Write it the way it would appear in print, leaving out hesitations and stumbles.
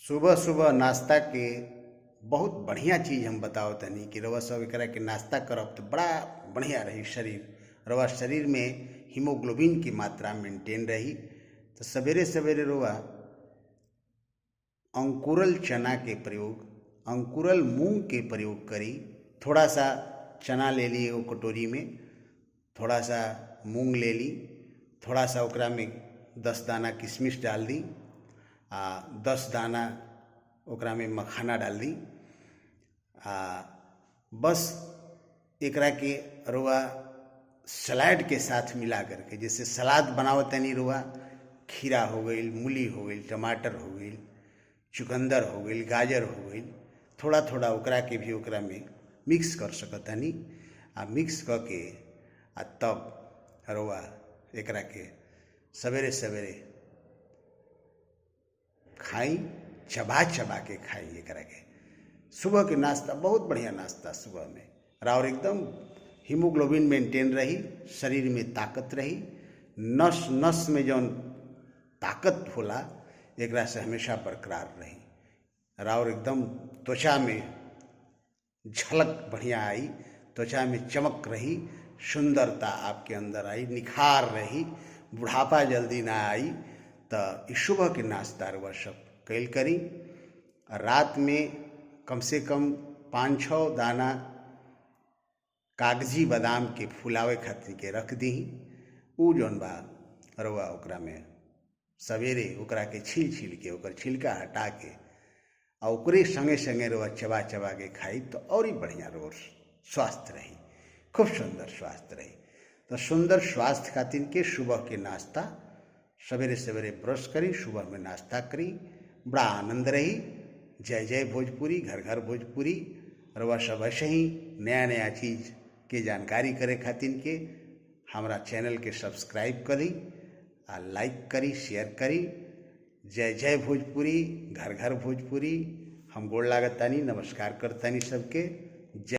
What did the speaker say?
सुबह सुबह नाश्ता के बहुत बढ़िया चीज़ हम बताओ तनी कि रउआ सब एकरा के नाश्ता करब तो बड़ा बढ़िया रही शरीर। रउआ शरीर में हीमोग्लोबिन की मात्रा मेंटेन रही। तो सवेरे सवेरे रउआ अंकुरल चना के प्रयोग, अंकुरल मूंग के प्रयोग करी। थोड़ा सा चना ले ली एगो कटोरी में, थोड़ा सा मूंग ले ली, थोड़ा सा ओकरा में 10 दाना किशमिश डाल दी आ 10 दाना ओकरा में मखाना डाल दी आ बस एकरा के रउआ सलाद के साथ मिला करके, जैसे सलाद बनावत तनी रउआ, खीरा हो गई, मूली हो गई, टमाटर हो गई, चुकंदर हो गई, गाजर हो गई, थोड़ा थोड़ा ओकरा के भी ओकरा में मिक्स कर सकतनी आ मिक्स कऽ के आ तब रउआ एकरा के सवेरे सवेरे खाई, चबा चबा के खाई एकरा के। सुबह के नाश्ता बहुत बढ़िया नाश्ता सुबह में और एकदम हीमोग्लोबिन मेंटेन रही, शरीर में ताकत रही, नस नस में जौन ताकत होला एकरा से हमेशा बरकरार रही और एकदम त्वचा में झलक बढ़िया आई, त्वचा में चमक रही, सुंदरता आपके अंदर आई, निखार रही, बुढ़ापा जल्दी ना आई। तो सुबह के नाश्ता रउआ सब कैल करी। रात में कम से कम 5-6 दाना कागजी बादाम के फुलावे खातिर के रख दी। उ जौन बा रउआ ओकरा में सवेरे ओकरा के छील छील के ओकर छिलका हटा के आ ओकरे संगे संगे रउआ चबा चबा के खाई तो और ही बढ़िया रउआ स्वास्थ्य रही, खूब सुंदर स्वास्थ्य रही। तो सुंदर स्वास्थ्य खातिर के सुबह के नाश्ता सवेरे सवेरे ब्रश करी, सुबह में नाश्ता करी, बड़ा आनंद रही। जय जय भोजपुरी, घर घर भोजपुरी। रउआ सब ऐसे ही नया नया चीज़ के जानकारी करे खातिर के हमारा चैनल के सब्सक्राइब करी आ लाइक करी, शेयर करी। जय जय भोजपुरी, घर घर भोजपुरी। हम गोड़ लागतानी, नमस्कार करतानी सबके। जय।